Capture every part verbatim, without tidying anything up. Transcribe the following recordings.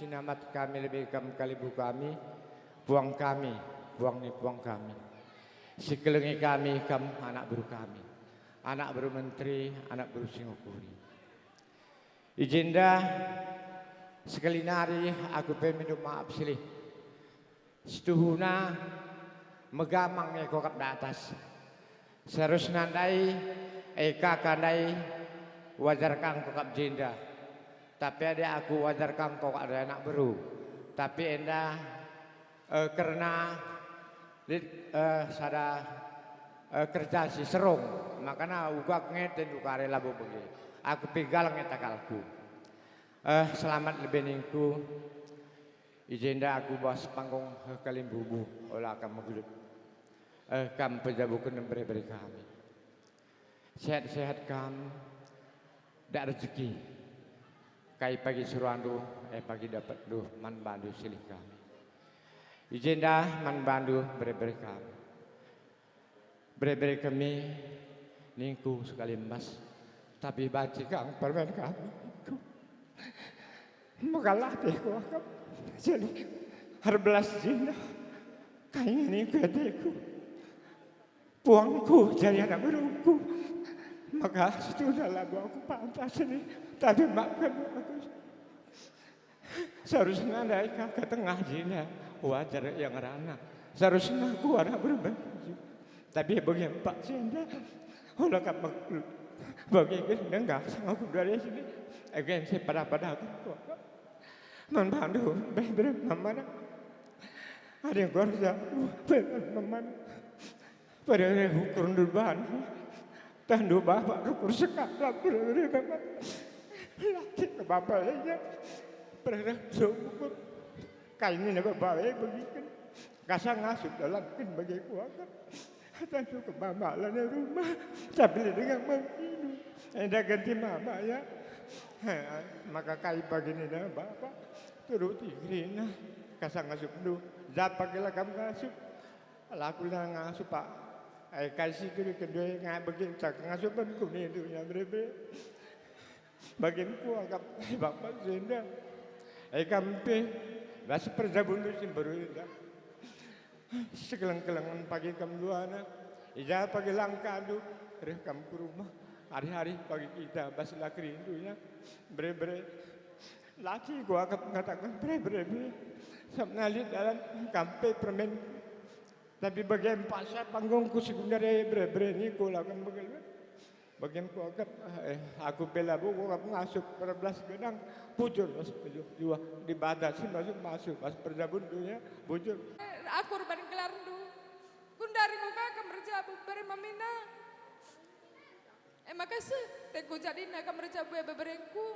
Sinamat kami lebe kam kalimbubu kami, puang kami, puang ni puang kami. Sikelengi kami kam anak beru kami, anak beru menteri, anak beru singukuri. I jenda sekali nari aku pe mindu maap silih. Situhuna megamang e kuakap datas. Seharusna ndai, e kaka ndai, wajar kang kuakap jenda. Tapi adi aku wajar kang kuakap anak beru. Tapi enda, eh, kerna lit, eh, sada, eh, kerja si serong, makana uga ngete ndu kare labo bage. Aku pe galeng e takalku. Eh, selamat lebe ningku. I jenda aku bas panggung, eh, kalimbubu, ola kam megelut. Eh, kam pejabuken bere-bere kami. Sehat-sehat kam, dak rejeki. Kai pagi suruandu, eh, pagi dapetndu man bandu silih kami. I jenda man bandu bere-bere kami. Bere-bere kami ningku sekali embas, tapi banci kang permen kami ningku. Megalah deh kuakap, jadi erbelas jenda. Kai nge ningku ateku. Puangku jadi anak berungku. Maka situhuna labo aku pantas ini, tapi maafkan aku. Seharusna ndai kaka tengah jenda, wajar ia ngerana. Seharusna aku anak berumah tujuh. Tapi bagi empat jenda, ola kap bagi gendeng gak sama aku dari sini. Agen saya pada-pada aku. Man bandu, bere-bere mamana. Ada yang keluarga, bere-bere mamana. Bere-bere ukurndu bana. Tandu bapa rukur sekalak bere-bere bapa. Latih ke bapa enya. Bere-bere ukur. Kai nina bapa e begiken. Kasa ngasup dalanken bagi kuakap. Tandu ke bapa lana rumah. Tapi dengan mangkinu. Enda ganti mama ya. Maka kai bagi nina bapa. Turuti kerina. Kasa ngasupndu. Japa kela kam ngasup. Laku la ngasup, Pak. Ai kai si turi kedue ngai bagi tak ngasupen ku nindu nya bere-bere. Bagin kuakap, ai bapa jenda. Ai kam pe, bas perjabundu si mberu enda. Sekeleng-kelengen pagi kam duana. Ija pagi langkandu, reh kam ku rumah. Hari-hari pagi kita bas la kerindu nya. Bere-bere. Laki kuakap ngataken bere-bere. Sabap lit dalan kam pe permen. Tapi bage paksa panggungku si gundar e bere-bere ningku la kam bage. Bagen kuakap, eh, aku pe labo kuakap ngasup erbelas gedang, bujur ras mejuah-juah, Dibata si masuk-masuk, bas perjabun dunia, bujur. Eh, aku erban gelarndu, gundari kuakap kam erjabu bere mamina. E maka seh, teku jadina kam erjabu e beberengku.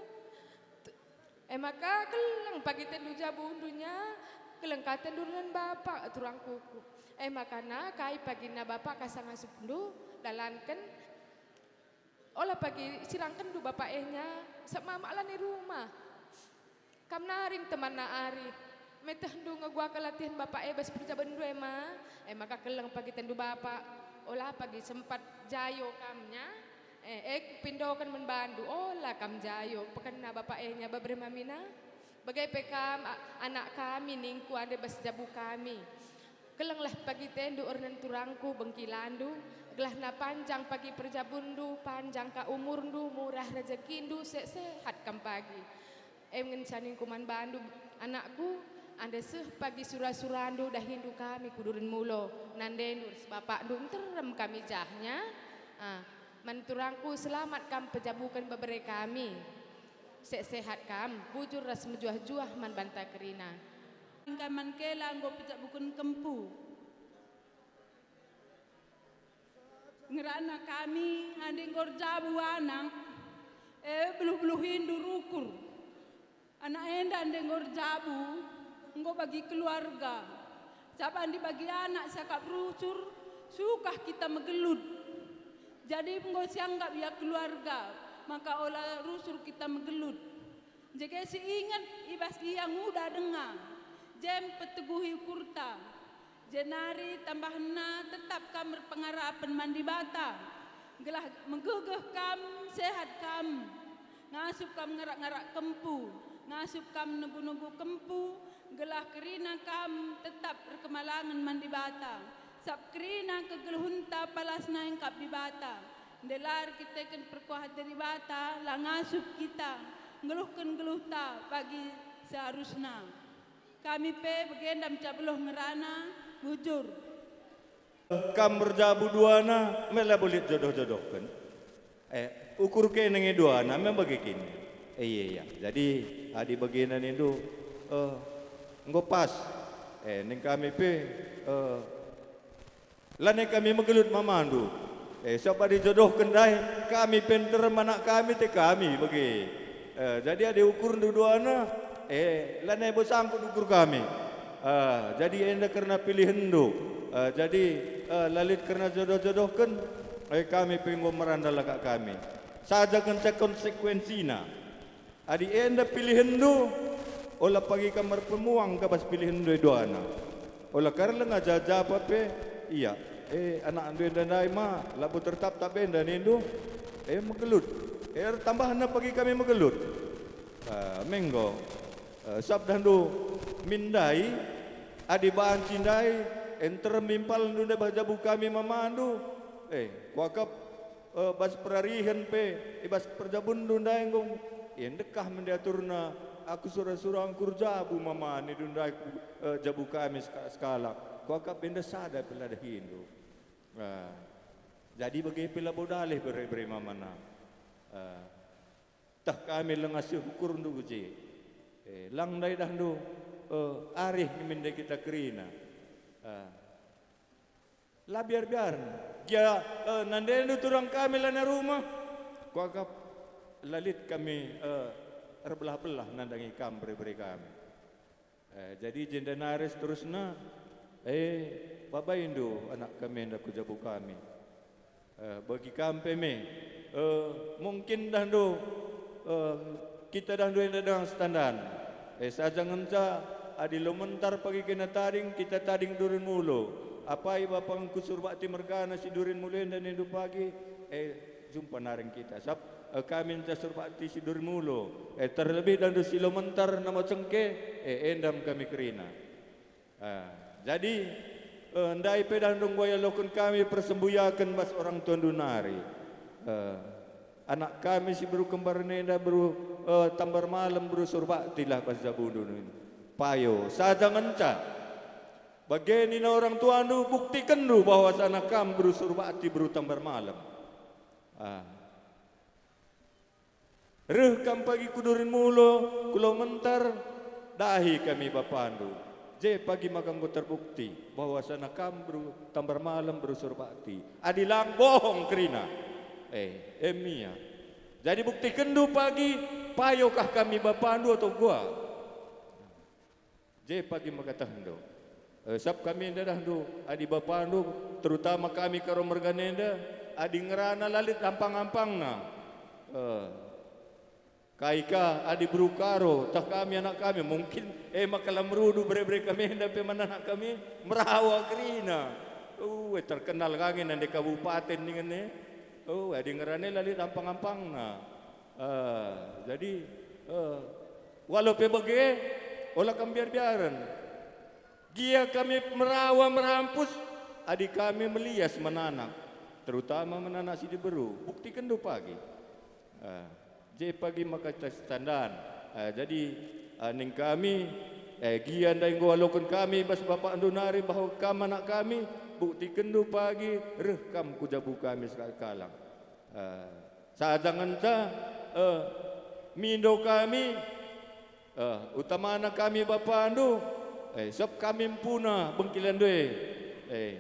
E maka keleng pagi tendu jabundu nya, keleng ka tendu nen bapa turangkuku. E maka na kai pagi na bapa kasa ngasupndu, dalanken, ola pagi sirangkenndu bapa e nya, sabap mama la ni rumah. Kam nari temanna ari, metehndu nge kuakap latihen bapa e bas perjabenndu e ma, e maka keleng pagi tendu bapa, ola pagi sempat jayo kam nya. E, e kupindoken man bandu, ola kam jayo, pekena bapa e nya bebere mamina. Bage pe kam, a-, anak kami ningku ande bas jabu kami. Kelenglah pagi tendu ernen turangku bengkilandu, gelahna panjang pagi perjabunndu, panjang ka umurndu, murah rejekindu, se-, sehat kam pagi. E ngenca ningku man bandu, anakku, ande seh pagi sura-surandu dahindu kami ku Duren Mulo, nandendu ras bapakndu nterem kami jah nya. Ah, man turangku selamat kam pejabuken bebere kami. Sek sehat kam, bujur ras mejuah-juah man banta kerina. Engkai man kela enggo pejabuken kempu. Ngerana kami ande enggo erjabu anak, e beluh-beluhindu rukur. Anak enda ande enggo erjabu, enggo bagi keluarga. Sabap andi bagi anak siakap rusur, sukah kita megelut. Jadi enggo sianggap ia keluarga, maka ola rusur kita megelut. Jage si inget i bas ia nguda denga, jem peteguhi ukurta. Jenari tambahenna tetap kam erpengarapen man Dibata, gelah megegeh kam, sehat kam, ngasup kam ngarak-ngarak kempu, Ngasup kam nugu-nugu kempu, gelah kerina kam tetap erkemalangen man Dibata. Sab kerina kegeluhenta palasna engkap Dibata. Ndelar kiteken perkuah Dibata, la ngasup kita ngeluhken geluhta bagi seharusna. Kami pe bagenda mencap beluh ngerana, bujur. Kam erjabu duana, mela bulit jodoh-jodohken. Eh, ukur ke nenge duana, me bage kin. Eh, iya, iya. Jadi, adi bagenda nindu, eh, enggo pas. Eh, ning kami pe, eh, lanai kami megelut mamandu. Eh, sabap adi jodohken ndai, kami pe nterem anak kami te kami bage. Eh, jadi adi ukurndu duana, eh, lanai bo sangkut ukur kami. Ah, jadi enda kerna pilihenndu. Ah, jadi, ah, la lit kerna jodoh-jodohken, eh, kami pe enggo merandal akap kami. Saja kenca konsekuensina. Adi enda pilihenndu, ola pagi kam erpemuang ka bas pilihenndu e duana. Ola ka erleng aja-ajapa pe, ia, eh, anakndu enda ndai ma, labo tertaptap enda nindu, eh, megelut. Eh, ertambahna pagi kami megelut. Ah, menggo. Eh, sabap dahndu min ndai, adi banci ndai, eh, nterem impalndu ndai bas jabu kami mamandu, eh, kuakap, eh, bas perarihen pe, i bas perjabunndu ndai enggo, eh, ndekah mende aturna aku sura-sura engkur jabu mama nindu ndai ku, eh, jabu kami seka-, sekalak. Kuakap enda sada pe la dahindu. Ah, jadi bage pe labo dalih bere-bere mamana. Ah, tah kami langa seh ukurndu je. Eh, lang ndai dahndu, eh, arih min ndai kita kerina. Ah. La biar-biarna. Gia, eh, nandendu turang kami lanai rumah. Kuakap la lit kami, eh, erbelah-belah nandangi kam bere-bere kami. Eh, jadi jenda nari seterusna, eh, babaindu anak kami enda ku jabu kami. Eh, bagi kam pe me, eh, mungkin dahndu, eh, kita dahndu enda dengan setandan. Eh, saja ngenca adi lo mentar pagi kena tading, kita tading Durin Mulo. Apai bapangku Surbakti mergana si Durin Mulo enda nindu pagi, eh, jumpa naring kita. Sab, eh, kami nca Surbakti si Durin Mulo. Eh, terlebih dahndu si lo mentar namo cengke, eh, endam kami kerina. Ah, jadi, eh, ndai pe dahndu enggo ialoken kami persembuyaken bas orang tuandu nari. Eh, anak kami si beru kembar enda beru, eh, tambar malem beru Surbakti lah bas jabundu nina. Payo, saja ngenca. Bage nina orang tuandu, buktikenndu bahwasana kam beru Surbakti beru tambar malem. Ah. Reh kam pagi ku Durin Mulo, ku Lau Mentar, dahi kami bapandu. Je pagi maka enggo terbukti bahwasana kam beru tambar malem beru Surbakti. Adi lang bohong kerina. Eh, em ia. Jadi buktikenndu pagi, payokah kami bapandu atau gua? Je pagi maka tehndu. Eh, sab kami enda dahndu, adi bapandu, terutama kami Karo mergana enda, adi ngerana la lit ampang-ampangna. Eh, kai ka adi beru Karo, tah kami anak kami, mungkin, eh, maka la merudu bere-bere kami enda pe man anak kami, merawa kerina. Uh, eh, terkenal ka nge nande kabupaten ningen e. Uh, adi ngerana la lit ampang-ampangna. Eh, jadi, eh, walau pe bage, ola kam biar-biaren. Gia kami merawa merampus, adi kami melias man anak, terutama man anak si diberu, buktikenndu pagi. Eh, je pagi maka tas tandan. Eh, jadi, eh, ning kami, eh, gia ndai enggo aloken kami bas bapakndu nari bahwa kam anak kami, buktikenndu pagi, reh kam ku jabu kami sekalak-kalak. Eh, saja ngenca, eh, mindo kami, eh, utamana kami bapandu, eh, sab kami empuna bengkilandu e, eh,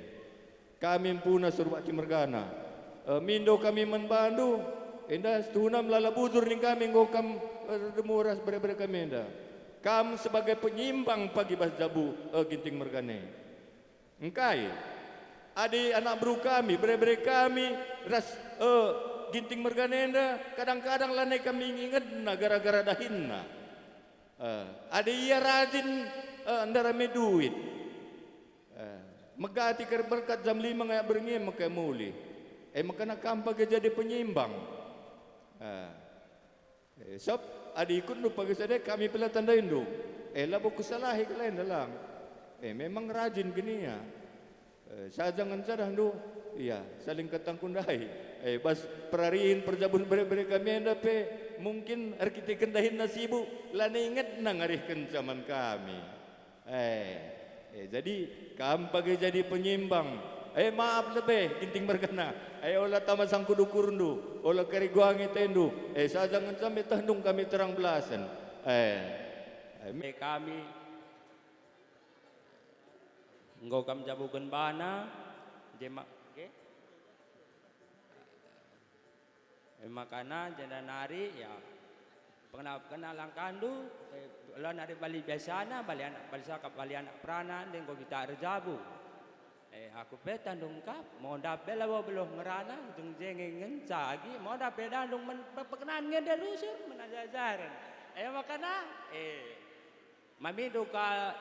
kami empuna Surbakti mergana, eh, mindo kami man bandu, enda situhuna melala bujur ning kami enggo kam, eh, erdemu ras bere-bere kami enda. Kam sebagai penyimbang pagi bas jabu, eh, Ginting mergana e. Engkai? Adi anak beru kami, bere-bere kami ras, eh, Ginting mergana enda, kadang-kadang lanai kami ngingetna gara-gara dahinna. Eh, adi ia rajin, eh, ndarami duit, eh, megati kari berkat jam lima ngayak berngi maka mulih. Eh, maka kam pagi jadi penyimbang. Eh, Eh, sab, adi ikutndu pagi sada kami pe la tandaindu. Eh, labo kusalahi kalenda lang. Eh, memang rajin genia. Eh, saja ngenca dahndu. Ia, saling katangku ndai. Eh, bas perarihin perjabun bere-bere kami enda pe mungkin erkiteken dahinna sibuk, lanai ingetna ngarihkenca man kami. Eh, eh, jadi kam bage jadi penyimbang. Eh, maaf lebe, Ginting mergana. Eh, ola tama sangkut ukurndu, ola kari guangi atendu. Eh, saja ngenca mbe tehndu kami terang belasen. Eh, eh, me- Eh, kami enggo kam jabuken bana, jema-, oke? E makana jenda nari, ya, pengena-pengena langkahndu, eh, la nari bali biasana, bali anak, bali sakap, bali anak perana, ndai enggo kita erjabu. Eh, aku pe tandung kap, monda pe labo beluh ngerana, jeng-jenge ngenca agi, monda pe dandung men-, pe-, pekenan ngende rusur, men ajajaren. E makana, eh, mamindu ka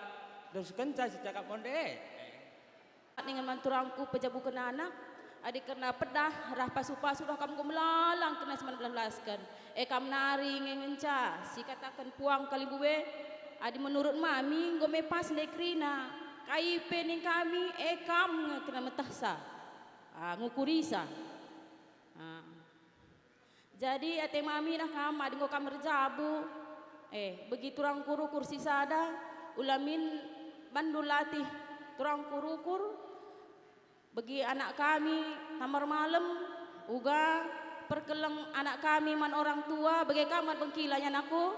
teruskenca si cakap monde e. Ningen man turangku pejabuken anak, adi kerna pedah rah pasu-pasu rah kam enggo melala kerna si man belas-belasken. E kam nari nge ngenca, si kataken puang kalimbubu e, adi menurut mami enggo me pas ndai kerina. Kai pe ning kami, e kam nge kerna metehsa. Ah, ngukurisa. Ah. Jadi ate mami nah kam adi enggo kam erjabu. Eh, begi turangku rukur si sada, ulamin bandu latih turangku rukur, begi anak kami tambar malem, uga perkeleng anak kami man orang tua, bage kam man bengkila, ya anakku.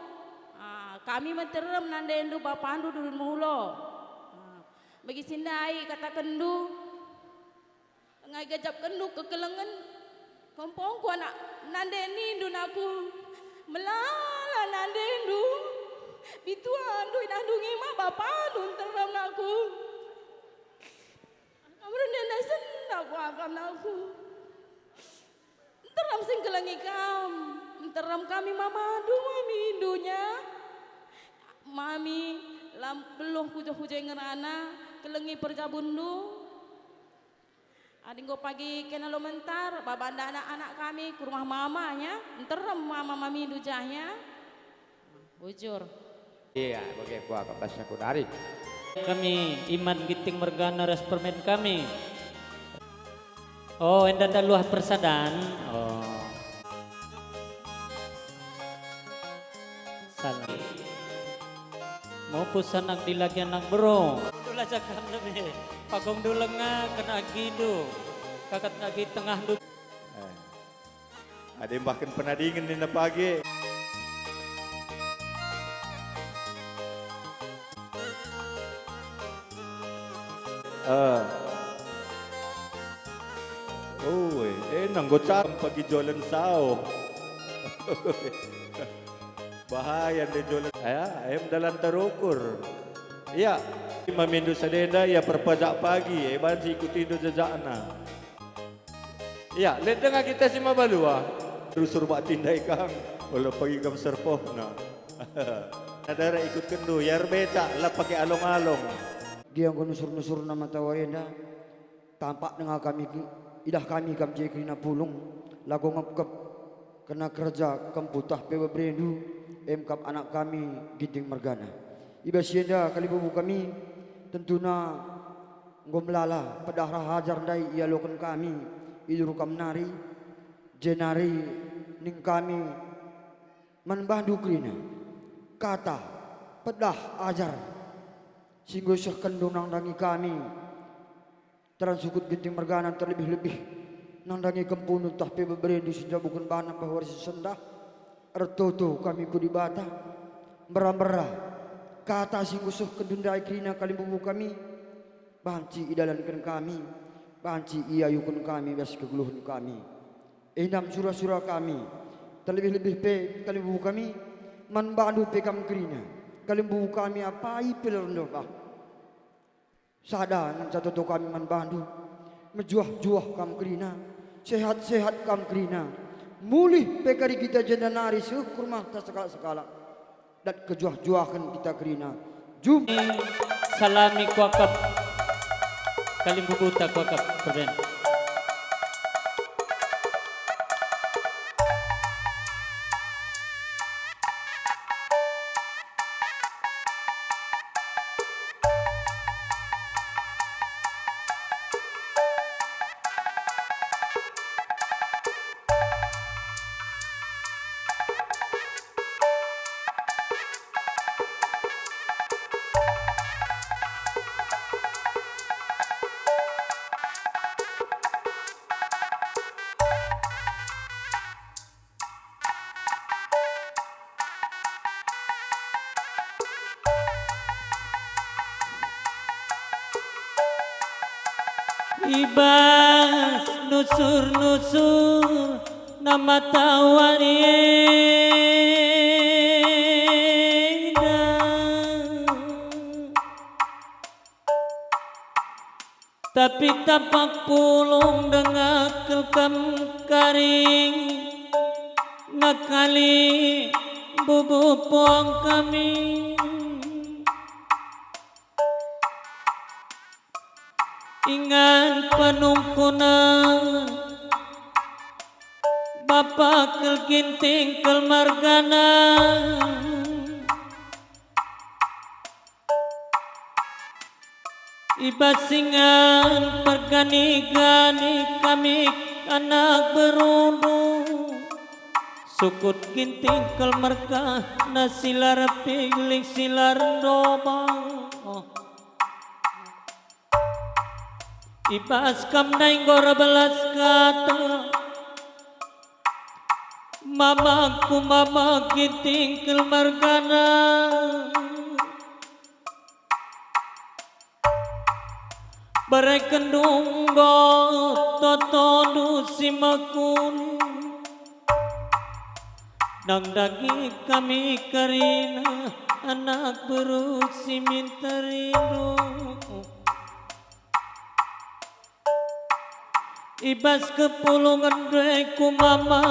Ah, kami menterem nandendu bapandu dudun mulo. Ah, begi si ndai katakenndu, Enggai gajapkenndu kekelengen? Kompongku anak nande nindu naku, melala nandendu, bituandu idahndu nge ma bapandu nterem naku. Kam rende ndai sendah kuakap naku. Nterem si ngkelengi kam, nterem kami mamandu, mamindu nya. Mami, lam beluh kujo-kujo ngerana, kelengi perjabunndu. Adi enggo pagi kena lo mentar, babanda anak-anak kami ku rumah mama, nya, nterem mama mamindu jah, nya. Bujur. Ia, bage kuakap bas aku nari. Kami Iman Ginting mergana ras permen kami. Oh, enda nda luah persadan. Oh. Salah. Mupus anak dilaki anak beru. Itulah cakapna be. Pagongndu lenga kena agindu. Kakat agi tengahndu. Eh. Adi mbahken penadingen nina pagi. Eh. Ue, eh, nanggo cam pagi jolen sao. Bahaya nde jolen. Ya, em dalan terukur. Iya, mamindu sadenda ia perpajak pagi, eh, banci ikutindu jejakna. Iya, lit denga kita si mabalua. Rusur bak tindai kang, olo pagi kam serpohna. Nadara ikutkenndu, yar becak, la pake along-along. Gia enggo nusur-nusurna matawari enda, tampak denga kami ki-, idah kami kam je kerina pulung, lako ngepkep, kena kerja kempu tah pe beberendu, em kap anak kami Ginting mergana. I bas si enda kalimbubu kami, tentuna enggo melala pedah ras ajar ndai ialoken kami i duru kam nari, jenari ning kami man bandu kerina kata, pedah, ajar si enggo isehkenndu nandangi kami, teransukut Ginting mergana terlebih-lebih nandangi kempundu tah pe beberendu si njabuken bana bahwa si sendah. Ertoto kami ku Dibata, mbera-mbera kata si enggo isehkenndu ndai kerina kalimbubu kami, banci idalanken kami, banci iayuken kami bas kegeluhen kami. Enda me sura-sura kami, terlebih-lebih pe kalimbubu kami, man bandu pe kam kerina, kalimbubu kami apai pe la reh ndobah. Sada ngenca toto kami man bandu, mejuah-juah kam kerina, sehat-sehat kam kerina, mulih pe kari kita jenda nari seh ku rumahta sekalak-sekalak. Dat kejuah-juahen kita kerina. Jum. Salami kuakap. Kalimbubuta kuakap, keren. I bas nusur-nusur na matawari enda. Tapi tapak pulung denga kel kam kari, nakali bubu puang kami. Ingan penungkunen, Bapa kel Ginting kel mergana. I bas ingan pergani-gani kami anak berundu. Sukut Ginting kel mergana, silar piling silar ndobang. Oh. I bas kam ndai enggo erbelas kata, Mama ku Mama Ginting kel mergana. Berekenndu enggo totondu si mekuni. Nandangi kami kerina anak beru si minta rindu. I bas kepulungenndu e ku Mama,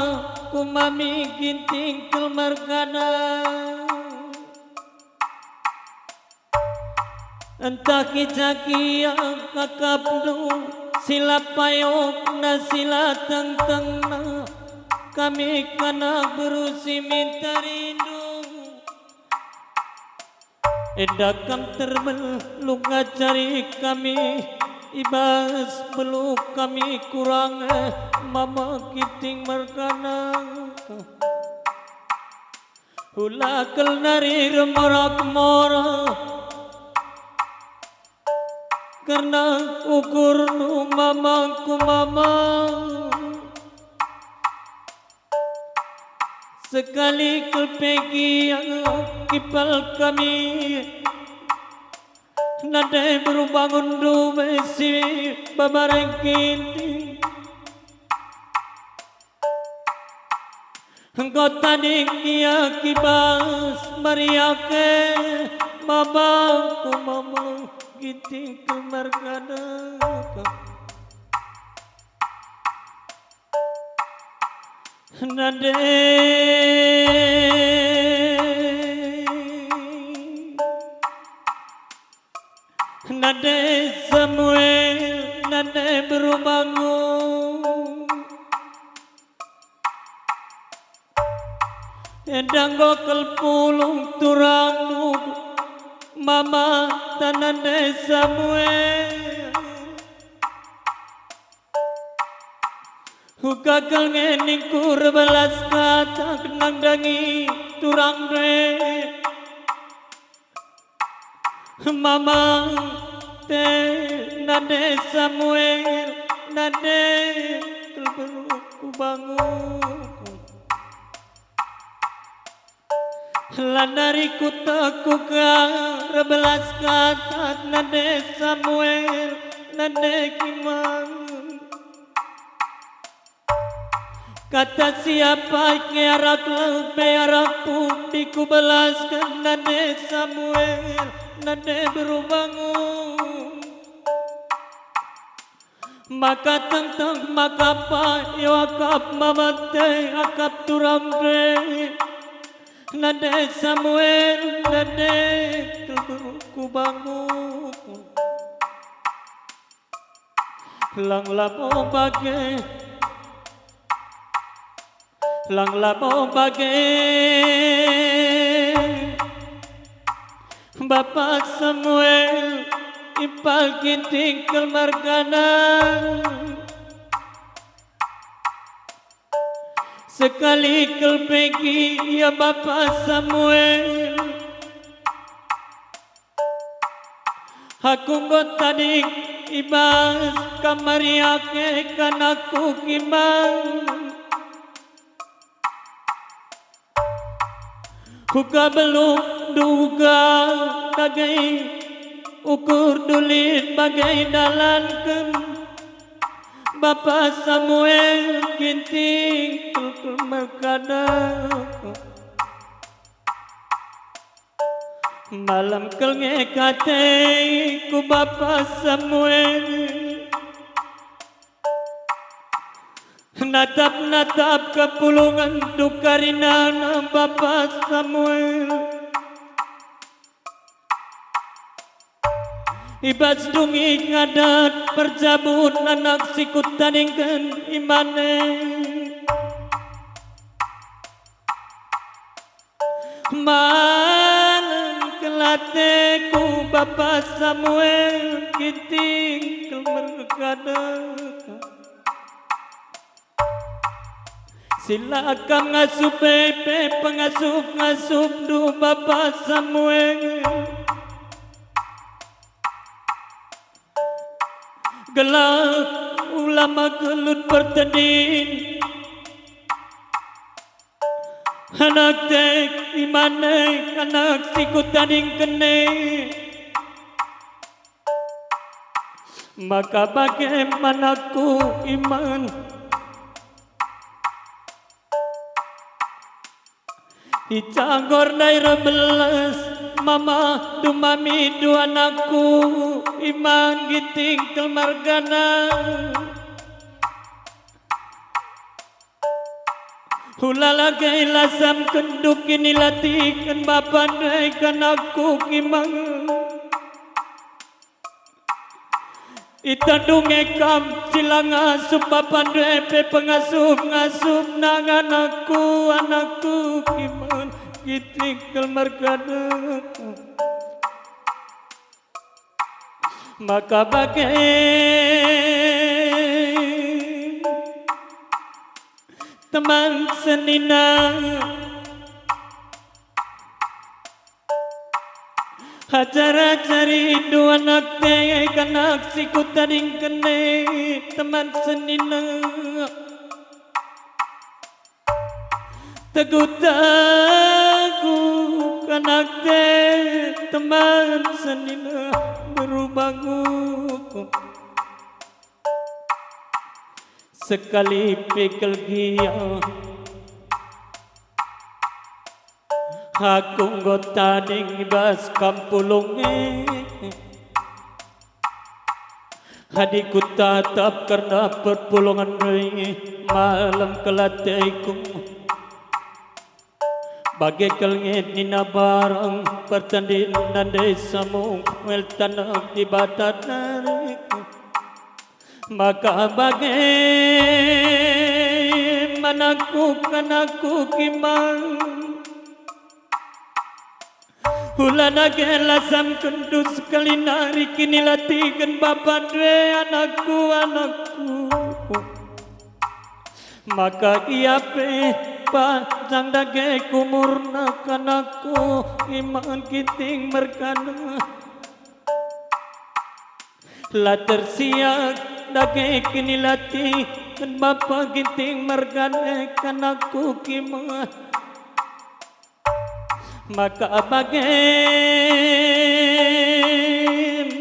ku Mami Ginting kel mergana. Ntah kija gia akapndu, si la payokna, si la tengtengna, kami anak beru si minta rindu. Enda kam terbelung ngajari kami i bas beluh kami kurang, eh, Mama Ginting mergana. Ula kel nari remorak-morak kerna ukurndu Mama ku Mama. Sekali kel pe gia kipal kami, nande beru bangunndu me si babare Ginting. Enggo tading ia i bas meriah e, Mama ku Mama Ginting kel mergana. Nande, nande Samuel, nande beru bangun. Enda enggo kel pulung turangndu, Mama, ta nande Samuel. Uga kel nge ningku erbelas kata nandangi turangndu e. Mama, te nande Samuel, nande kel beru ku bangun. Lanari kuta kuga erbelas kata nande Samuel, nande Kiman. Kata si apai nge arah lebe arah pudi kubelasken nande Samuel, nande beru bangun. Maka tengteng maka pa iakap mamate akap turang pe. Nande Samuel, nande kel beru ku bangun. Lang labo bage, lang labo bage, Bapa Samuel, Impal Ginting kel mergana. Sekali kel pe gia Bapa Samuel, aku enggo tading i bas kamari ake kanakku Kiman. Kuga beluhndu uga dage ukurndu lit bage dalanken. Bapa Samuel Ginting, kelkel merkada. Malem kal nge ka ate ku Bapa Samuel. Natap-natap kepulungen tukarina Bapa Samuel. I bas dunging adat perjabun anak si kutadingken imana. Malem kal ate ku Bapa Samuel Ginting, kelkel merkada. Si la kam ngasup e pe pengasup-ngasupndu Bapa Samuel. Gelah ulama gelut pertendin. Anak tek imana, anak si kutadingken e. Maka bage man aku iman. Icagor ndai erbelas, mama, dumami, dua anakku, iman Ginting kal mergana. Ula lage lasam kendu kinilatiken bapa ndai kanakku kimang. Itandunge kam si la ngasup bapa ndai pe pengasup-ngasup nang anakku, anakku kimang Ginting kal mergana. Maka bage teman senina, ajar-ajar indu anak tek, anak si kutadingken e, teman senina. Tegu-tegu anak tek, teman senina, berubah ngukum. Sekali pe kal gia aku enggo tading i bas kampulung e. Adi kutatap kerna perpulungen ndai, malem kal ateku. Bage kal nge nina barang pertendin ndai Samuel taneh Dibata nari. Maka bage man aku kanakku kimang. Ula dage lasam kendu sekali nari kinilatiken bapa ndai anakku, anakku. Maka ia pe pajang dage ku umurna kanakku, iman Ginting mergana. La tersiak dage kinilatiken bapa Ginting mergana kanakku kimang. Maka bage,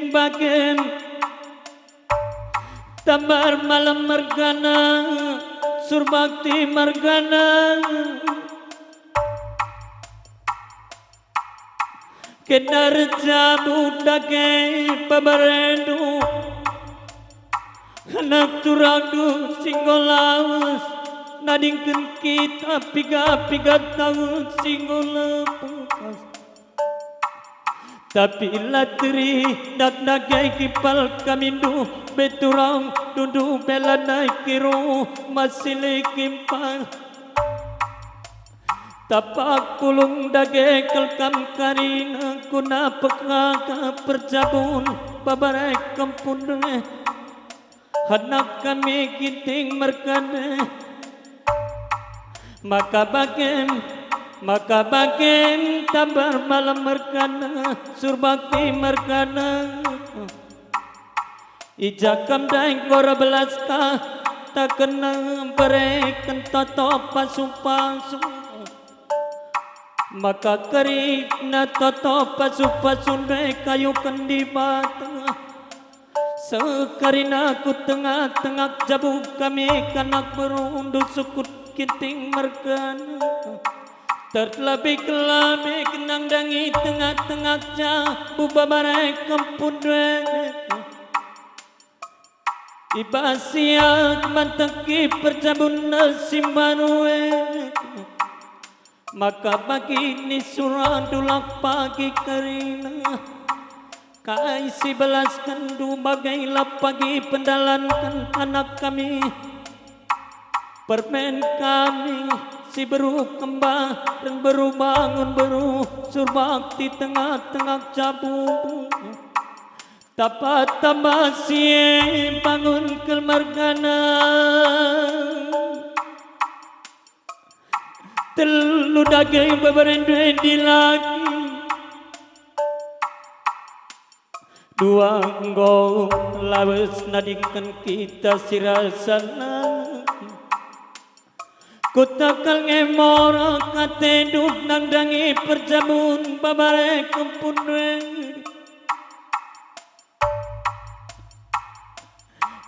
bage, tambar malem mergana, surbakti mergana. Kena erjabu dage pabarendu. Anak turangndu si enggo lawes, nadingken kita piga-piga tahun si enggo lepas. Tapi la teridah dage kipal kamindu, be turangndu ndu pe lanai kiru masih lit kipal. Tapak pulung dage kal kam karina guna pekaka perjabun babare kempun e. Anak kami Ginting mergana. Maka bagem, maka bagem tambar malem mergana, surbakti mergana. I ja kam ndai enggo erbelas ka, takena bereken toto pasu-pasu. Maka kerina toto pasu-pasu ndai kayuken Dibata. Sekarina ku tengah-tengah jabu kami kanak berundu sukut Ginting merkena. Terlebih-lebih nandangi tengah-tengah jabu babare kempun due. I bas ia manteki perjabun si mbaru e. Maka bagi ni sura dulak pagi kerina. Kai si belaskenndu bage la pagi pendalanken anak kami. Permen kami si beru kembar, beru bangun, beru surbakti tengah-tengah jabu. Tapa-tapa si e bangun kal mergana. Telu dage beberendu dilaki. Dua enggo lawes nadingken kita si rasa lalap. Kutakal nge morak atendu nandangi perjabun babare kempun e.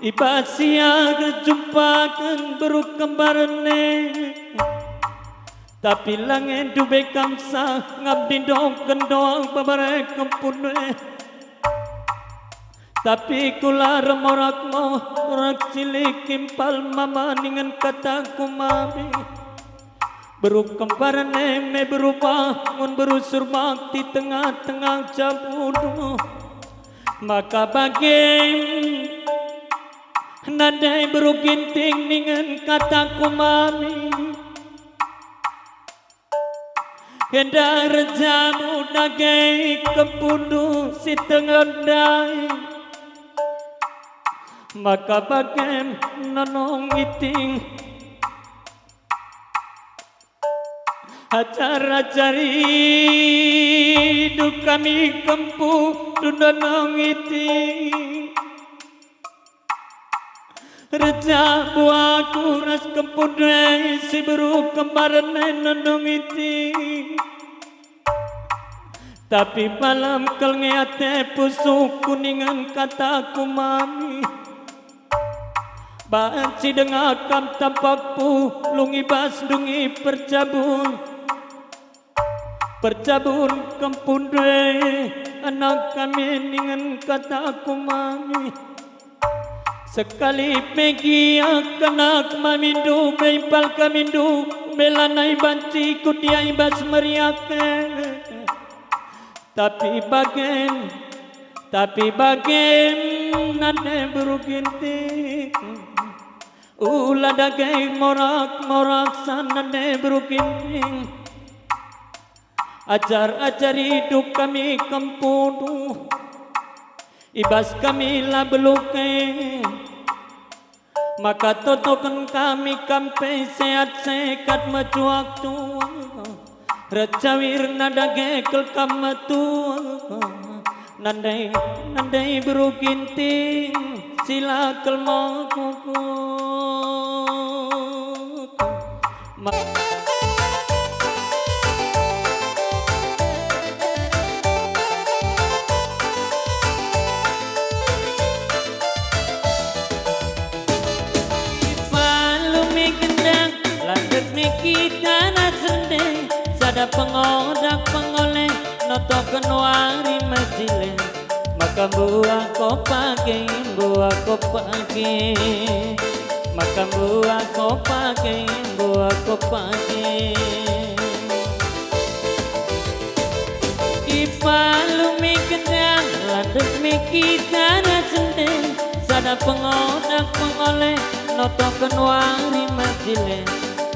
I bas ia erjumpaken beru kembar e. Tapi la nge ndube kam sah ngabdi ndoken doang babare kempun e. Tapi kula remorakmu, rak cilik impal mama ningen kataku mami. Beru kembar e me beru bangun, beru surbakti tengah-tengah jabundu. Maka bage nandai beru Ginting ningen kataku mami. Enda rejamu dage kempundu si tengendai. Maka bage nonong Ginting. Ajar-ajarindu kami kempu nonong Ginting. Rejamu aku ras kempundu e si beru kembar e nonong Ginting. Tapi malem kal nge ate pusuhku ningen kataku mami. Banci denga kam tampak pulung i bas ndungi perjabun. Perjabun kempundu e anak kami ningen kataku mami. Sekali pe gia kanak mamindu me impal kamindu me lanai banci kudia i bas meriah e. Tapi bage, tapi bage nande beru Ginting. Ula dage morak-morak sa nande beru Ginting. Ajar-ajarindu kami kempundu. I bas kami la beluke. Maka totoken kami kam pe sehat-sehat mecuak-cuak. Rejawirna dage kal kam metua. Nandai, nandai beru Ginting, sila kal mokok. Ma- Palu me gendang, landet me kita na sende, sada pengodak pengoleh, notoken wari mejile. Maka mbuah kopak e, mbuah kopak e. Maka mbuah kopak e, mbuah kopak e. I palu me gendang, landet me kita na sende, sada pengodak pengoleh, notoken wari mejile.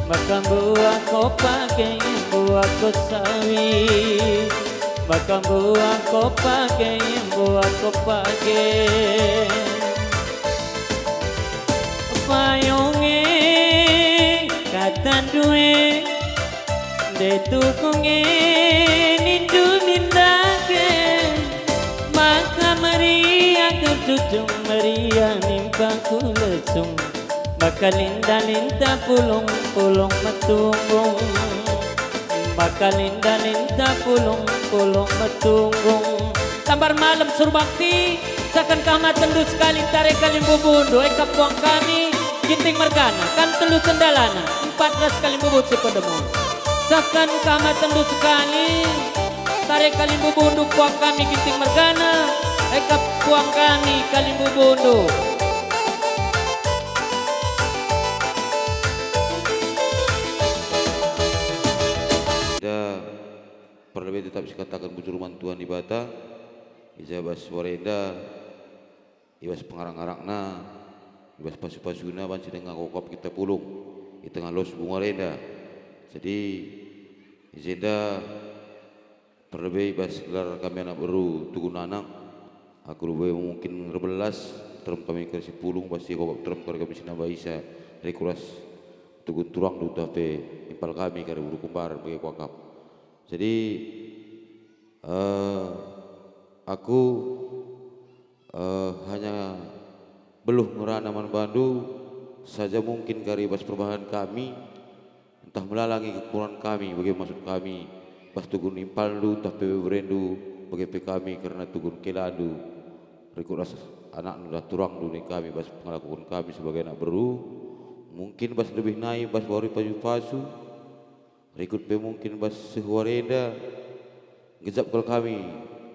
Maka mbuah kopak e, mbuah kosawi. Maka mbuah kopak e, mbuah kopak e. Payung e, katandu e, nde tukung e, nindu nindake. Maka meriah kecucung, meriah nimpa kulesung. Maka linda-linda pulung-pulung metunggung. Maka linda-linda pulung-pulung metunggung. Tambar malem surbakti. Saken kehamatendu sekali tare kalimbubundu, e kap puang kami, Ginting mergana, kan telu sendalana, empat ras kalimbubun si pedemu. Saken kehamatendu sekali, tare kalimbubundu puang kami, Ginting mergana, e kap puang kami, kalimbubundu. Enda perlebe tetap sikataken bujur man Tuhan Dibata, i ja bas wari enda, i bas pengarak-ngarakna, i bas pasu-pasuna banci denga kokap kita pulung i tengah los bunga enda. Jadi, i jenda perlebe i bas gelar kami anak beru Tugun Anak, aku lebe mungkin erbelas, terem kami kari si pulung, bas si kokap terem kari kami si nambahisa, rikuras Tugun turangndu tah pe impal kami kari beru kembar bage kuakap. Jadi, eh, aku, eh, hanya beluh ngerana man bandu saja mungkin kari bas perbahan kami, ntah melala nge kekurangen kami, bage maksud kami, bas tugun impalndu ntah pe beberendu, bage pe kami kerna tugun kelandu, rikut ras anakndu ntah turangndu nina kami bas pengelakuken kami sebagai anak beru, mungkin bas lebih nai bas wari pasu-pasu, rikut pe mungkin bas seh wari enda, gejap kal kami,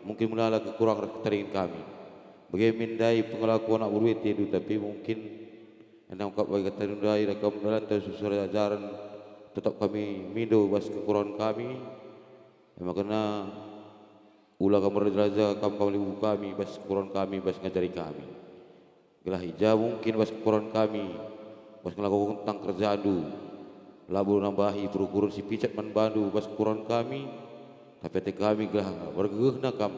mungkin melala kekurang ras ketadingen kami. Bage min ndai pengelaku anak beru atendu, tapi mungkin enda kap bage ketadindu ndai, ragam dalan tah susur ajaren, tetap kami mindo bas kekurangen kami. E maka ula kam erlaja-laja kam, kam libu kami bas kekurangen kami, bas ngajari kami. Gelah i ja mungkin bas kekurangen kami, bas ngelakoken tang kerjandu, labo nambahi perukuren si picat man bandu bas kekurangen kami, tapi ate kami gelah mergegehna kam,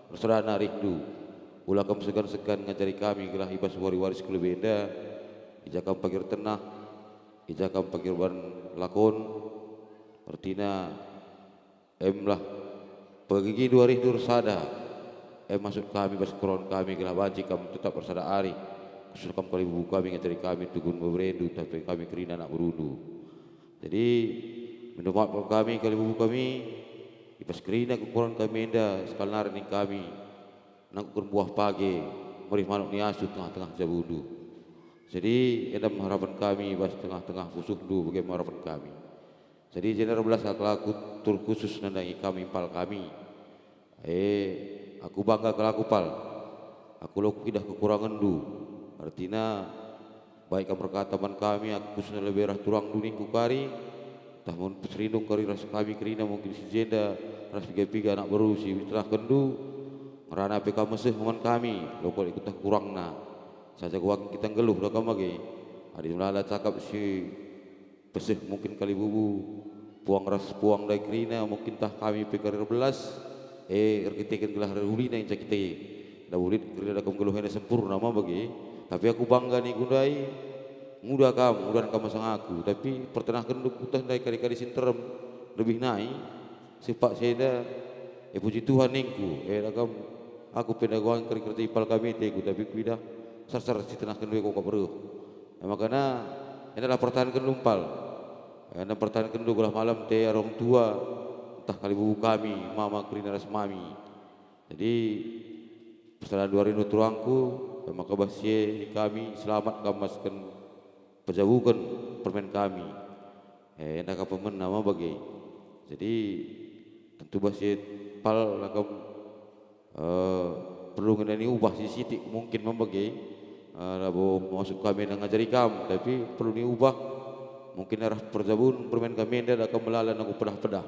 ersadana arihndu. Ula kam segan-segan ngajari kami gelah i bas wari-wari si kelebe enda, i ja kam pagi ertenah, i ja kam pagi erban lakon, ertina, Emlah, pegegindu arihndu ersada, e maksud kami bas kekurangen kami, gelah banci kam tetap ersada arih, khususna kam kalibubu kami ngajari kami tugun beberendu, tah pe kami kerina anak berundu. Jadi, mindomat kami kalibubu kami, i bas kerina kekurangen kami enda, sekalak nari nina kami, nangkuken buah page, merih manuk ni asu tengah-tengah jabundu. Jadi, enda me harapen kami bas tengah-tengah pusuhndu, bage me harapen kami. Jadi, jenda erbelas kal aku terkhusus nandangi kami impal kami. E, aku bangga kal aku, Pal. Aku la kukidah kekurangenndu. Ertina, baik kam erkata man kami, aku khususna lebe arah turangndu ningku kari, ntah mun peserindung kari ras kami kerina mungkin si jenda ras piga-piga anak beru si itenahkenndu, ngerana pe kam meseh man kami, la kuakap ikutah kurangna. Saja kuakap kita nggeluh dah kam bage. Adi melala cakap si peseh mungkin kalibubu, puang ras puang ndai kerina mungkin tah kami pe kari erbelas, e, erkiteken gelah rehulina inca kita e. Labo lit kerina dah kam nggeluh enda sempurna ma bage, tapi aku bangga ningku ndai, nguda kam, ngudan kam asang aku, tapi pertenahkenndu kutah ndai kari-kari si nterem, lebih nai, sepak si enda, e, puji Tuhan ningku, e, dah kam, aku pe ndahi kari kerja impal kami ateku, tapi kuidah sar-sar si tenahkenndu e kuakap reh. E, makana, endalah pertahankenndu impal. Enda pertahankenndu gelah malem ate arung tua, ntah kalibubu kami, mama kerina ras mami. Jadi, persadan duarindu turangku, e maka bas si e kami selamat kam masken pejabuken permen kami. E, enda ka pemenna ma bage. Jadi, tentu bas si e Pal la kam, eh, perlu ngenani ubah si sitik mungkin ma bage, eh, labo maksud kami enda ngajari kam, tapi perlu niubah mungkin arah perjabun permen kami enda dah kam melala nangkuk pedah-pedah.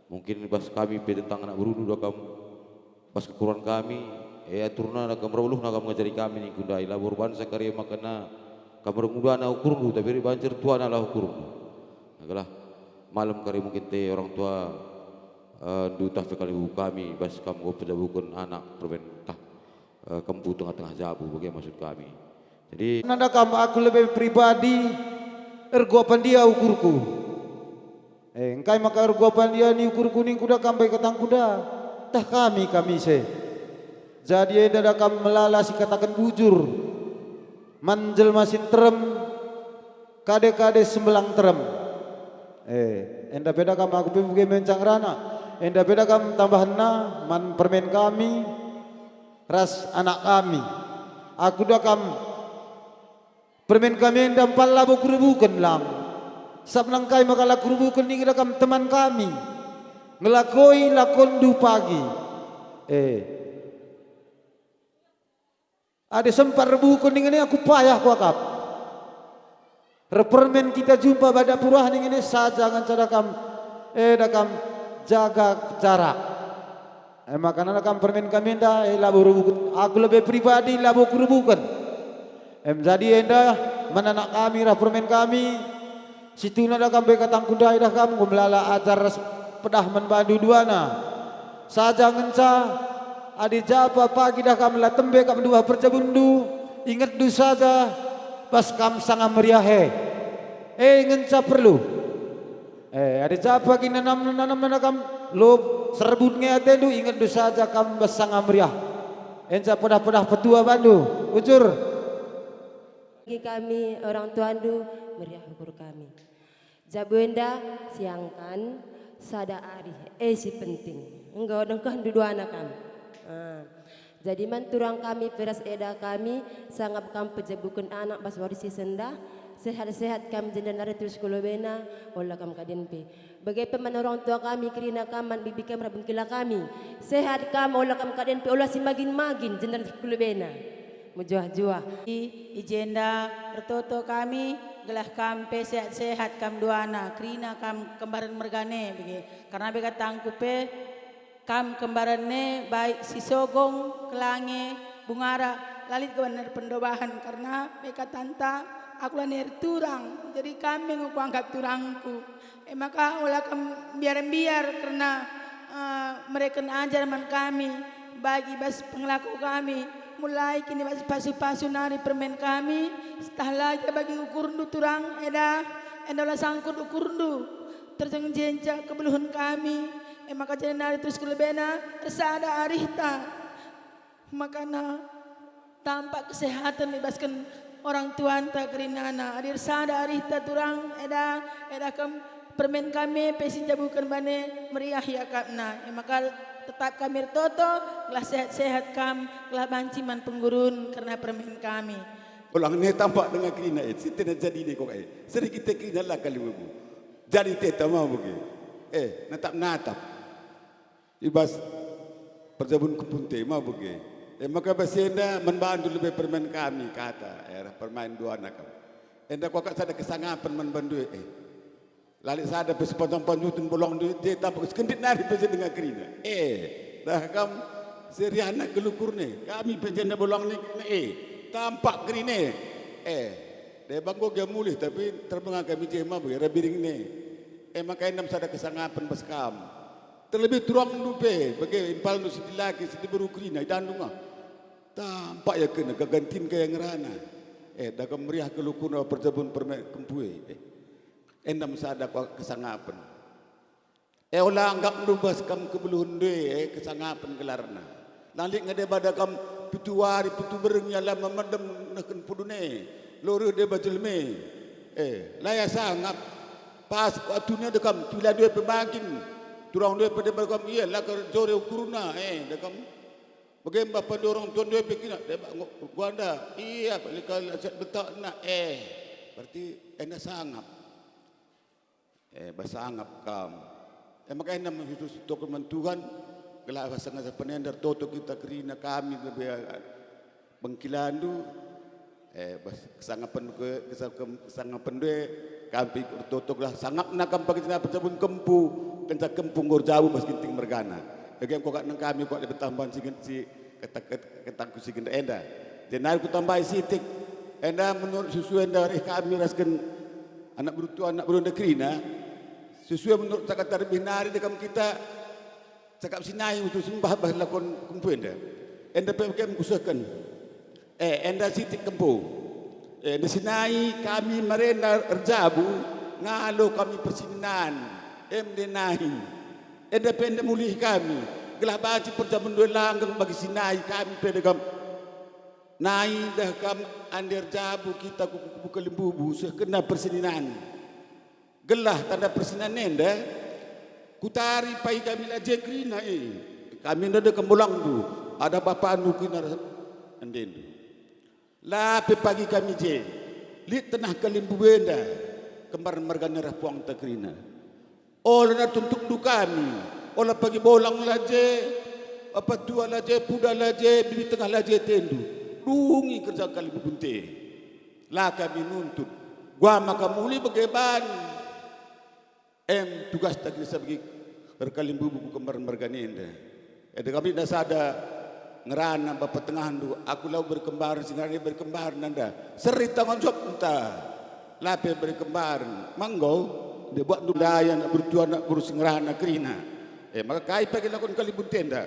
Mungkin bas kami pe tentang anak berundu dah kam, bas kekurangen kami, e, aturna dah kam, erbeluhna kam ngajari kami ningku ndai, labo erbansa kari makana kam erngudana ukurndu, tapi banci ertuana lah ukurndu. Adalah malem kari mungkin ate orang tua, eh, ndu tah pe kalibubu kami, bas kam enggo pejabuken anak permen tah, eh, kempu tengah-tengah jabu, bage maksud kami. Jadi nanda kam aku lebe pribadi, ergo pandia ukurku. Eh, engkai maka ergo pandia ni ukurku ningku dah kam bage katangku dah, tah kami, kami ise. Jadi enda dah kam melala sikataken bujur man jelma si nterem, kade-kade sembelang nterem. Eh, enda pe dah kam aku pe bage mencang rana. Enda pe dah kam tambahenna man permen kami. ras anak kami. Aku da kam permen kami enda mpal labo kurebuken lang. Sabap nangkai maka la kurebuken nina kam teman kami. Ngelakoi lakonndu pagi. Eh. Adi sempat rebuken nina aku payah kuakap. Erpermen kita jumpa bada purah nina saja ngenca da kam, eh, da kam jaga jarak. Eh, makana kam permen kami enda, eh, labo rebuken. Aku lebe pribadi labo kurebuken. Em jadi enda man anak kami rah permen kami, situhuna da kam be katangku ndai da kam, enggo melala ajar ras pedah man bandu duana. Saja ngenca, adi japa pagi da kam la tembe kam ndubah perjabunndu, ingetndu saja, bas kam sanga meriah e. E ngenca perlu. Eh, adi japa kin nanam-nanam kam, lop serbut nge atendu, ingetndu saja kam bas sanga meriah. Enca pedah-pedah petua bandu, ujur. Bagi kami orang tuandu, meriah ukur kami. Jabu enda siangkan sada ari, eh, si penting. Enggo dengkehndu duana kam. Ah. Jadi man turang kami pe ras eda kami, sangap kam pejabuken anak bas wari si sendah, sehat-sehat kam jenda nari terus ku lobena, ola kam kaden pe. Bage pe man orang tua kami, kerina kam man bibi kam ras bengkila kami. Sehat kam, ola kam kaden pe, ola si magin-magin jenda terus ku lobena. Mejuah-juah. I, i jenda ertoto kami, gelah kam pe sehat-sehat kam duana, kerina kam kembaren mergane bage. Karna bage katangku pe, kam kembaren e baik si Sogong, Kelange, Bungara, la lit gaban pendobahen, karna bage katanta aku lanai erturang, jadi kam me enggo kuanggap turangku. E maka ola kam mbiar-mbiar kerna, eh, mereken ajar man kami, baik i bas pengelako kami, mulai kin i bas pasu-pasu nari permen kami, setah lagi bagi ukurndu turang eda, enda ola sangkut ukurndu, terjeng jenjak kebeluhen kami, e maka jenda nari terus ku lobena ersada arihta. Makana tampak kesehaten ibasken orang tuanta kerinana. Adi ersada arihta turang eda, eda kam permen kami pe si njabuken bane meriah iakapna. E maka tetap kami ertoto, gelah sehat-sehat kam, gelah banci man penggurun kerna permen kami. Ulang ne tampak denga kerina e, si tena jadi ne kok e. Seri kita kerina la kali mebu. Jadi teta mau bagi. Eh, natap-natap. I bas perjabun kempu nte ma bage. E maka bas enda man bandu lebe permen kami kata, e, arah permain duana kam. Enda kuakap sada kesangapen man bandu e. Lalek sada pe sepanjang panjuten bolong du-, je tampak sekendit nari pe je denga kerina. E, dah kam seriana kelukurne, kami pe jenda bolong ni kerina e. Tampak kerina e. E, deba enggo gia mulih tapi terbenga kami je ma bage, rabiring ne. E maka enda sada kesangapen bas kam. Terlebih turangndu pe, bage impalndu si dilaki, si diberu kerina, idandu nga. Tampak ia kena gagantin kaya ngerana. Eh, dagam meriah kelukurna perjabun perme-, kempu e. Eh, enda mesada kua kesangapen. Eh, ola anggapndu bas kam kebeluhenndu e, eh, kesangapen gelarna. Landik ngede bada kam pitu wari, pitu berngi alam memedem nehken pudun e. Loreh deba jelme. Eh, la ia sangap. Pas waktunya dekam, kila dua pemagin. Turang dua pe deba kam, ia la kerjore ukurna, eh, dekam. Bage mba pandorong tuan dua pe kina, deba ngo-, guanda, ia, balik kali aset betakna, eh. Berarti enda sangap. Eh, bas sangap kam. Eh, maka enda me khusus token man Tuhan, gelah bas sengaja penender toto kita kerina kami lebe bengkilandu, eh, bas kesangapen ke, kesangkem-, kesangapen due, kam pe ertoto gelah sangapna kam pagi jena perjabun kempu, kenca kempu enggo erjabu bas ginting mergana. Bage engko kak nang kami kuat lebe tambahan si gen-, si kata-, kata-, katangku si genda enda. Jenari kutambahi sitik, enda menurut susu enda reh kami rasken anak beru tua, anak beru enda kerina, sesuai menurut cakap terlebih nari dekam kita, cakap si nai utus sembah bah lakon kempu enda. Enda pe kem kusehken. Eh, enda sitik kempu. Eh, enda si nai kami marenda erjabu, ngalo kami persinan. Em de nai. Enda pe enda mulih kami. Gelah banci perjabunndu e langgeng bagi si nai kami pe dekam. Nai dah kam ande erjabu kita ku kubu kelembubu seh kena persininan. Gelah tanda persinan enda, kutari pai kami la je kerina e. Kami enda dekam bolangndu. Ada bapakndu kerina ras endendu. La pe pagi kami je, lit tenah kalimbubu enda, kembar mergana reh puangta kerina. Ola na tuntukndu kami, ola pagi bolang la je, apa tua la je, puda la je, bibi tengah la je atendu. Dungi kerja kalimbubunta. La kami nuntut, gua maka muli bage ban. Em tugasta kerina bagi erkalimbubu ku kembar mergana enda. Enda kami na sada ngerana bapa tengahndu, aku lau berkembar, si ngerana berkembar nanda. Seri tanggung jawabta. La pe berkembar. Manggo, dia buatndu ndai anak beru tua, anak beru si ngerana kerina. Eh, maka kai pagi lakon kalimbubunta enda?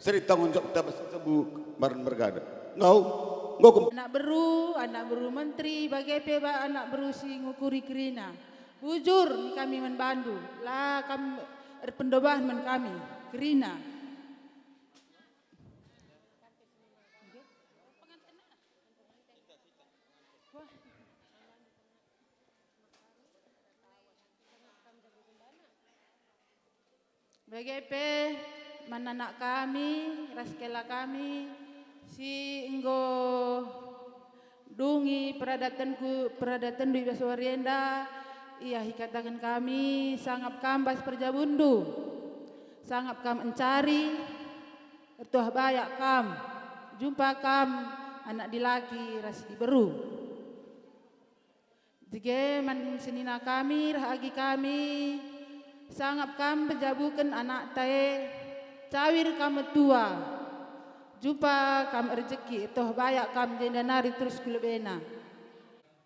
Seri tanggung jawabta bas tebu kembar mergana. Enggo, enggo kem- Anak beru, anak beru menteri, bage pe ba anak beru si ngukuri kerina. Bujur nina kami man bandu, la kam erpendobahen man kami, kerina. Bage pe man anak kami ras kela kami si enggo dungi peradatenku, peradatenndu i bas wari enda, ia ikataken kami, sangap kam bas perjabundu, sangap kam encari, ertoh bayak kam, jumpa kam anak dilaki ras diberu. Dage man senina kami reh agi kami, sangap kam pejabuken anakta e, cawir kam metua, jumpa kam erjeki, ertoh bayak kam jenda nari terus ku lebena.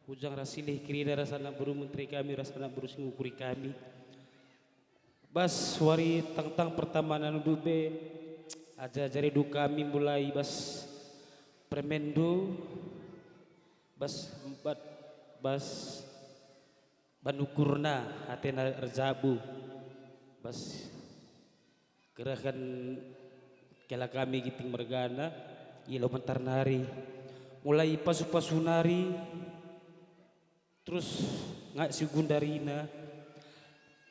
Ujang ras silih kerina ras anak beru menteri kami ras anak beru si ngukuri kami. Bas wari tangtang pertamana ndube, ajar-ajarindu kami mulai bas permenndu, bas empat, bas ban ukurna atena erjabu, bas kerehen kela kami Ginting mergana, i Lau Mentar nari, mulai pasu-pasu nari, terus nga si Gundarina,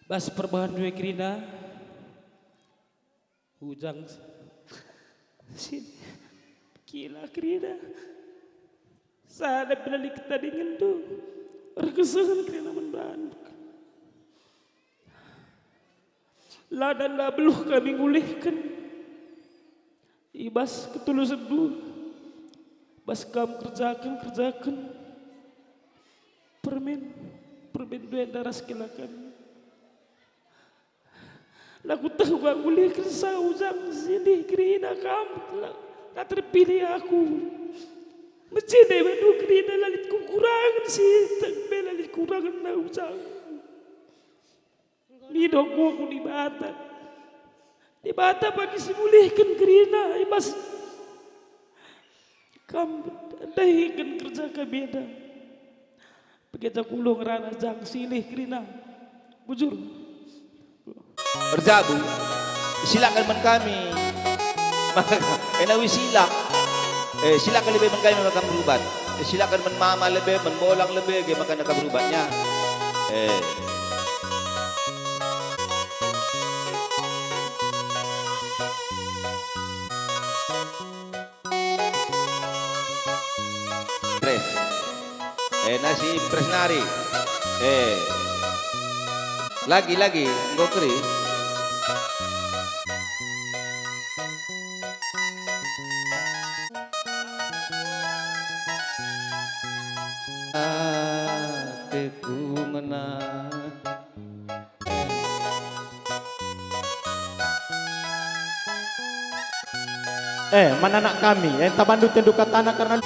bas perbahanndu e kerina, Ujang si kila kerina, sada pe la lit ketadingenndu, erkesehen kerina man bandu. La dan la beluh kami ngulihken i bas ketulusenndu, bas kam kerjaken-kerjaken permen, permen dua enda ras kela kami. La kueteh uga ngulihken sa Ujang, silih kerina kam, la, la terpilih aku. Mecine bandu kerina, la lit kukurangen si tek pe, la lit kurangenna Ujang. Mido enggo ku Dibata. Dibata bagi si mulihken kerina i bas kam dahiken kerja kami enda. Pegeja kulo ngerana jang silih kerina. Bujur. Erjabu. Silakan man kami. Maka enawi silak. Eh, silakan lebe man kami maka berubat. Eh, silakan man mama lebe, man bolang lebe, ge maka naka berubatnya. Eh. Pres. Eh, nasi pres nari. Eh. Lagi, lagi, enggo keri. Ateku ngena. Eh, man anak kami, enta bandu tendu katana kerna.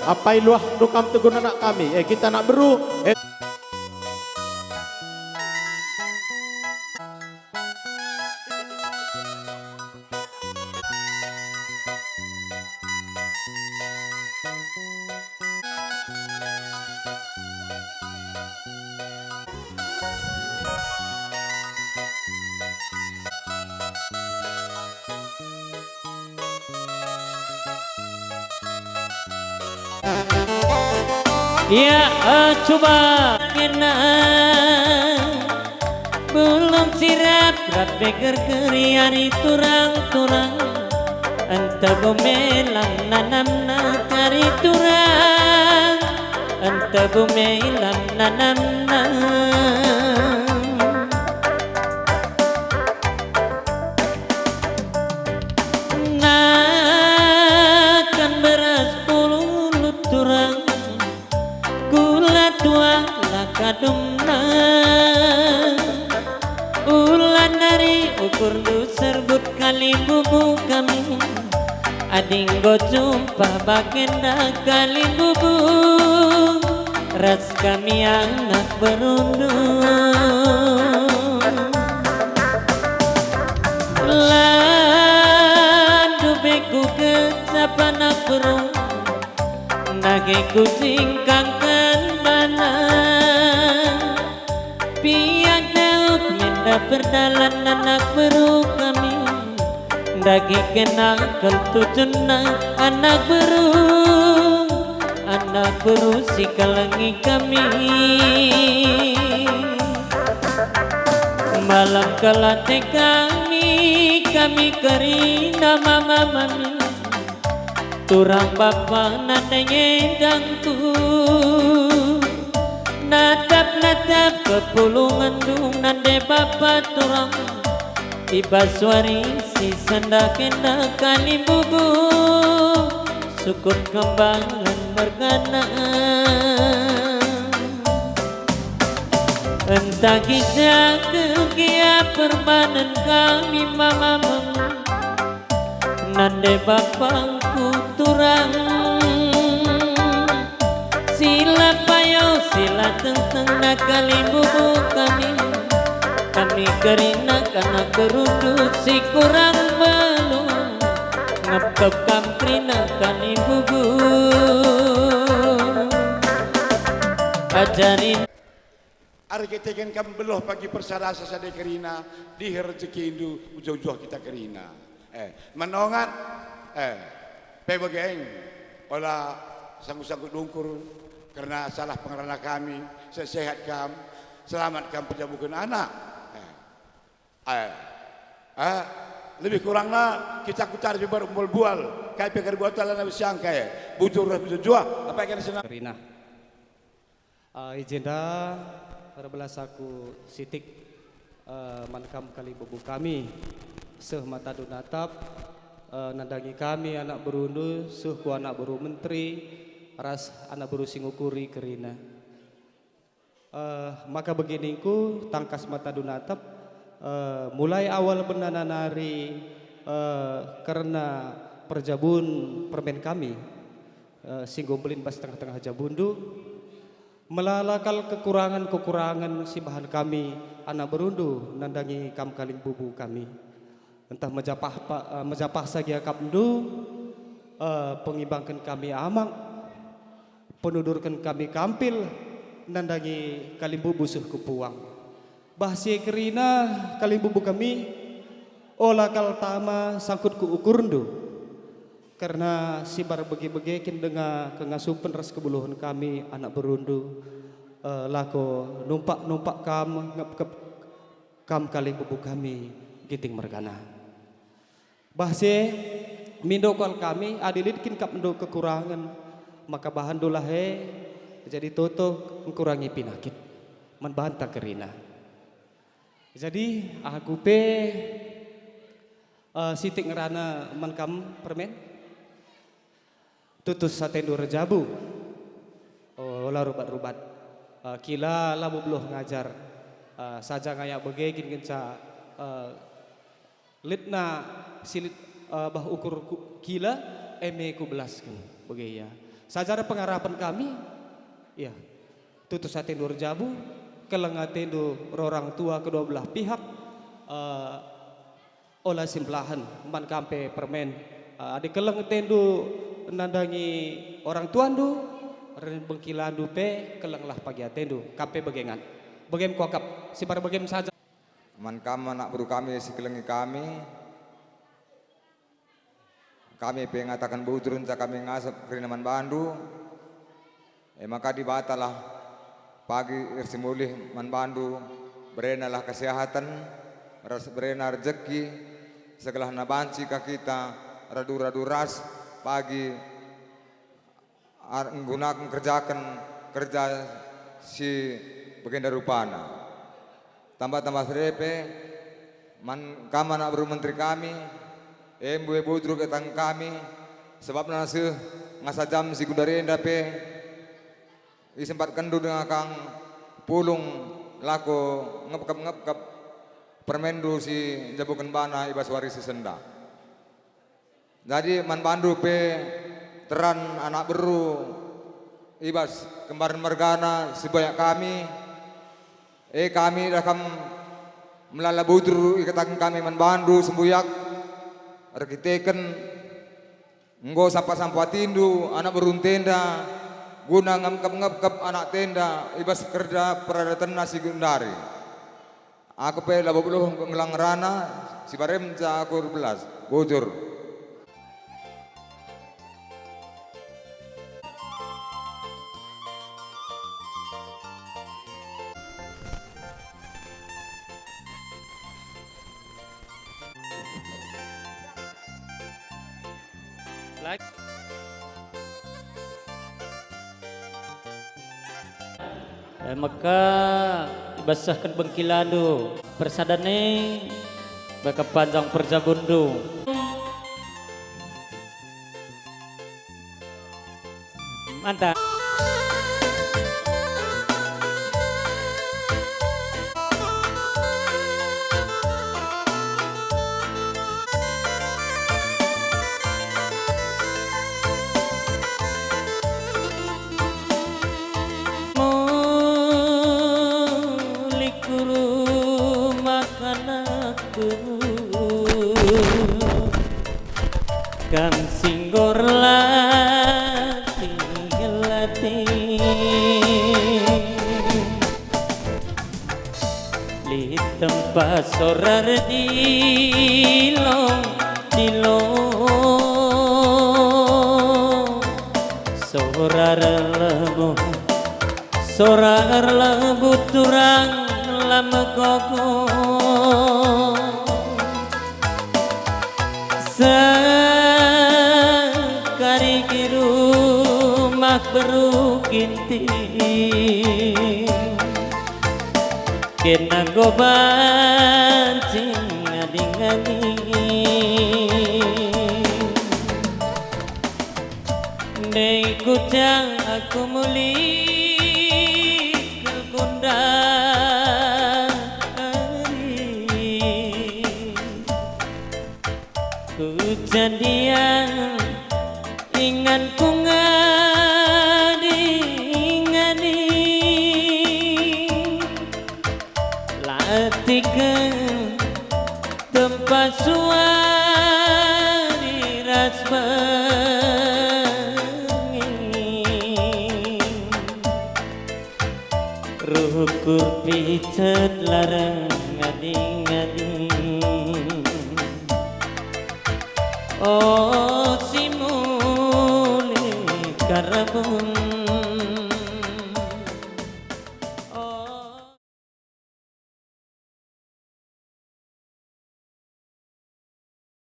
Apai luahndu kam tegun anak kami, eh, kita anak beru, eh. Ya, eh, coba kena. Bulung sirap rap pe gergeri ari turang-turang. Enta bumi lam nanamna kari turang. Enta bumi lam nanamna. Nakan beras puluh turang. Kula tua la kadumna. Ula nari ukurndu serbut kalimbubu kami. Adi enggo jumpa bagenda kalimbubu ras kami anak berundu. Landu beku kecap anak berundu. Ndage kucingkangken bana. Piak dauk menda perdalan anak beru kami. Ndage kena kentujunna anak beru. Anak beru si kelengi kami. Malam kelate kami, kami kerina mama mami. Turang bapa nande ngedangku. Natap-natap kepulungenndu nande bapa turang. I bas wari si sendah kena kalimbubu. Sukut kembalan mergana. Entah i ja kegia perbanen kami mama mami. Nande bapangku turang, sila payo, sila tengteng na kalimbubu kami. Kami kerina anak berundu si kurang beluh, ngepkep kam kerina kalimbubu. Ajarin. Erkiteken kam beluh pagi persadasa sada kerina, diher rejekindu, ujuh-ujuh kita kerina. Eh, menongat, eh, pe bage eng, ola sangkut-sangkut dungkur, kerna salah pengerana kami, sehat-sehat kam, selamat kam pejabuken anak. Eh, eh, eh, lebih kurangna kita kutar jebar mual-bual, kai pe kerbuatan lana besiangka, eh, bujur ras mejuah-juah, apa ikan senang. Kerina. Eh, i jenda erbelas aku sitik, eh, man kam kalimbubu kami, seh matandu natap, eh, nandangi kami anak berundu, seh ku anak beru menteri, ras anak beru si ngukuri kerina. Eh, maka bage ningku, tangkas matandu natap, eh, mulai awal benana nari, eh, kerna perjabun permen kami, eh, si enggo mbelin bas tengah-tengah jabundu, Melala kal kekurangen-kekurangen si bahan kami anak berundu nandangi kam kalimbubu kami. Ntah mejapah pa-, eh, mejapah sagia akapndu, eh, pengimbangken kami amak, penudurken kami kampil nandangi kalimbubu seh ku puang. Bah si e kerina kalimbubu kami, ola kal tama sangkut ku ukurndu. Kerna si mbar bege-bege kin denga kengasupen ras kebeluhen kami anak berundu, eh, lako numpak-numpak kam ngepkep kam kalimbubu kami Ginting mergana. Bah si e, mindo kal kami, adi lit kin akapndu kekurangen, maka bahanndu lah e, jadi toto engkurangi pinakit man bahanta kerina. Jadi, aku pe, eh, sitik ngerana man kam permen. Tutus atendu erjabu. Oh, la rubat-rubat. Eh, kila labo beluh ngajar. Eh, saja ngayak bege kin kenca, eh, litna si lit, eh, bah ukur ku-, kila, e me kubelasken bage ia. Saja pengarapen kami, ya, tutus atendu erjabu, keleng atendu ro orang tua kedua belah pihak, eh, ola si mbelahen man kam pe permen. Eh, adi keleng atendu nandangi orang tuandu, ren bengkilandu pe kelenglah pagi atendu, kam pe bage ngan. Bagem kuakap, si mbar bagem saja. Man kam anak beru kami si kelengi kami, kami pe ngataken bujur nca kami ngasep kerina man bandu. E maka Dibatalah pagi ersimulih man bandu, berenalah kesehatan, ras berena rejeki, segelahna banci ka kita radu-radu ras pagi ar-, nggunaken kerjaken kerja si bagenda rupana. Tambah-tambah si depe, man kam anak beru menteri kami, e mbue bujur ketangen kami, sebabna seh ngasa jam si gundari enda pe, isempatkenndu denga kang pulung lako ngepkep-ngepkep permenndu si njabuken bana i bas wari si sendah. Jadi man bandu pe teran anak beru i bas kembaren mergana si buyak kami, e kami dah kam melala bujur ikataken kami man bandu sembuyak, erkiteken enggo sampat-sampatindu anak berunta enda guna ngepkep-ngepkep anakta enda i bas kerja peradatenna si gundari. Aku pe labo beluh ngelah ngerana, si barem ja aku erbelas. Bujur. Like. E maka ibasahken bengkilandu, persadan e maka panjang perjabunndu. Mantap. Mulih ku rumah anakku, kam si enggo erlatih-latih. Lit tempa sora erdilo-dilo, sora erlebuh, sora erlebuh turang la megogo. Sekari i rumah beru Ginting, kena enggo banci ngadi-ngadi. Ndai kucang aku mulih ke kundari. Kejadian inganku ngadi-ngadi, latiken tempa suari ras bengi. Rukur picet larang ngadi-ngadi. O si mulih karbun